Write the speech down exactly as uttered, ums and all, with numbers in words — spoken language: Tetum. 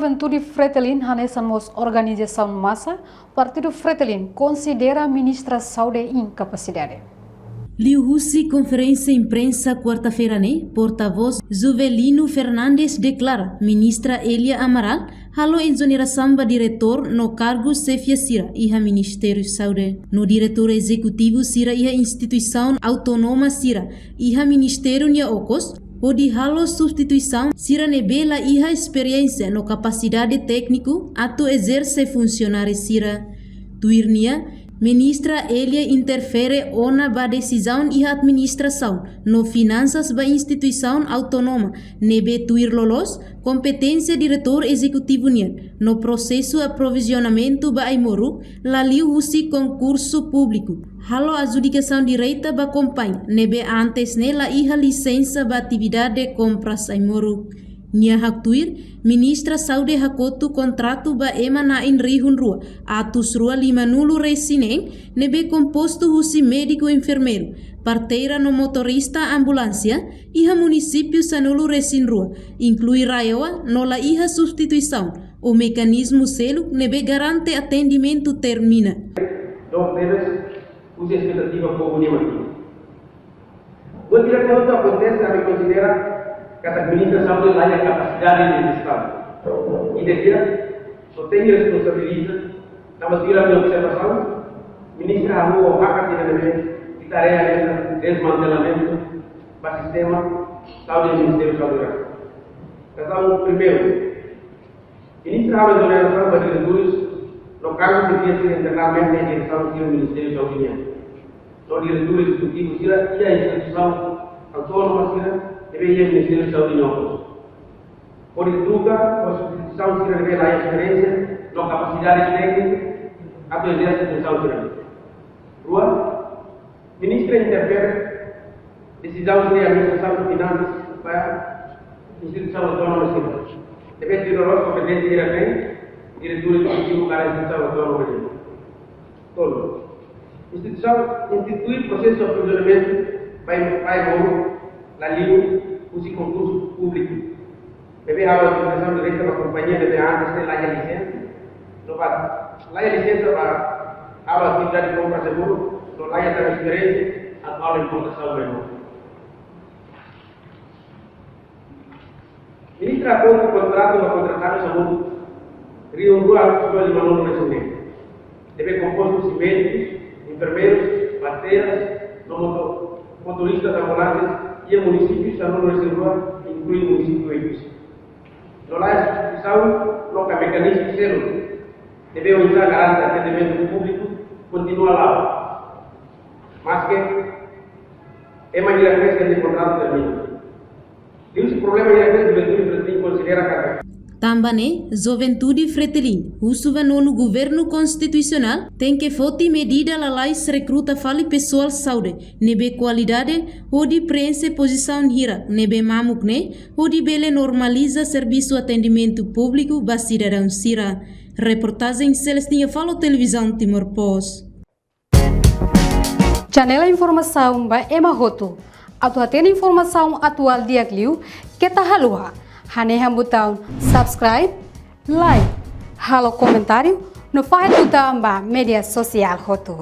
Juventude Fretilin hanesan mós organizasaun masa Partidu Fretilin konsidera Ministra Saúde inkapasidade. Liuhusi konferénsia imprensa kuarta-feira ne'e, portavós Juvelino Fernandes deklara Ministra Elia Amaral halo ezonerasaun ba diretór no kargu xefia sira iha Ministériu Saúde no diretór ezekutivu sira iha instituisaun autónoma sira iha ministériu nia okos, hodi halo substituisaun sira ne'ebé la iha esperiénsia no kapasidade tékniku atu ezerse funsionáriu sira. Tuir nia, Ministra Elia interfere ona ba desizaun iha administrasaun no finansas ba instituisaun autónoma ne'ebé tuir loloos kompeténsia diretór ezekutivu nian no prosesu aprovizionamentu ba ai-moruk la liuhusi konkursu públiku, halo adjudikasaun direta ba kompañia ne'ebé antes ne'e la iha lisensa ba atividade kompras ai-moruk. Nia haktuir, Ministra Saúde hakotu kontratu ba ema na'in rihun rua atus rua lima-nulu resin neen ne'ebé kompostu husi médiku enfermeiru, parteira no motorista ambulánsia iha munisípiu sanulu resin rua, inklui RAEOA, no la iha substituisaun ou mekanizmu seluk ne'ebé garante atendimentu termina. Dos debes, husi espetativa povu nian. Buat ida-ne'e akontese, ami konsidera katak Ministra Saúde la iha kapasidade de jestaun. Ida-ne'e só tenke responsabiliza, tanba tuir ami-nia observasaun, Ministra halo hakat ida ne'ebé ita haree hanesan desmantelamentu ba sistema saúde, Ministériu Saúde. Razaun primeiru, Ministra halo ezonerasaun ba diretores no kargu xefia sira internamente iha diresaun sira Ministériu Saúde nian. No diretór ezekutivu sira iha instituisaun autónoma sira ne'ebé iha Ministériu Saúde nian. Hodi troka ho substituisaun sira ne'ebé la iha esperiénsia no kapasidade téknika atu ezerse funsaun sira. Rua, Ministra interfere desizaun sira iha administrasaun no finansas ba instituisaun autónoma sira ne'ebé tuir loloos kompeténsia sira, diretór ezekutivu ba instituisaun autónoma sira. Tolu, instituisaun institui prosesu aprovizionamentu ba ai-moruk la liuhusi konkursu públiku. Ne'ebé halo adjudikasaun direta ba kompañia ne'ebé antes ne'e la iha lisensa. No ba, la iha lisensa ba halo atividade kompras ai-moruk, no la iha tan esperiénsia atu halo importasaun ba ai-moruk. Ministra hakotu kontratu ba kontratadu sanulu rihun rua atus rua lima-nulu resin neen ne'ebé kompostu husi médikus, enfermeirus, parteiras, no moto-, motoristas ambulánsias iha munisípiu sanulu resin rua, inklui munisípiu Oekusi. No la iha substituisaun no ka mekanizmu seluk ne'ebé oinsá garante atendimentu públiku kontinua la'o, maske ema ida-ne'e sira-nia kontratu termina. Liuhusi problema ida-ne'e, Juventude Fretilin konsidera katak. Tanba ne'e, Juventude Fretilin husu ba nonu Governu Konstitusionál tenke foti medida lalais rekruta fali pesoál saúde ne'ebé kualidade hodi preenxe pozisaun hirak ne'ebé mamuk ne'e, hodi bele normaliza servisu atendimentu públiku ba sidadaun sira. Reportajen Celestina Falo, Televizaun Timor Post. Janela informasaun ba ema hotu. Atu hatene informasaun atuál di'ak liu, keta haluha hanehan butaun subscribe, like, halo komentáriu, no fahe tutan ba média sosiál hotu.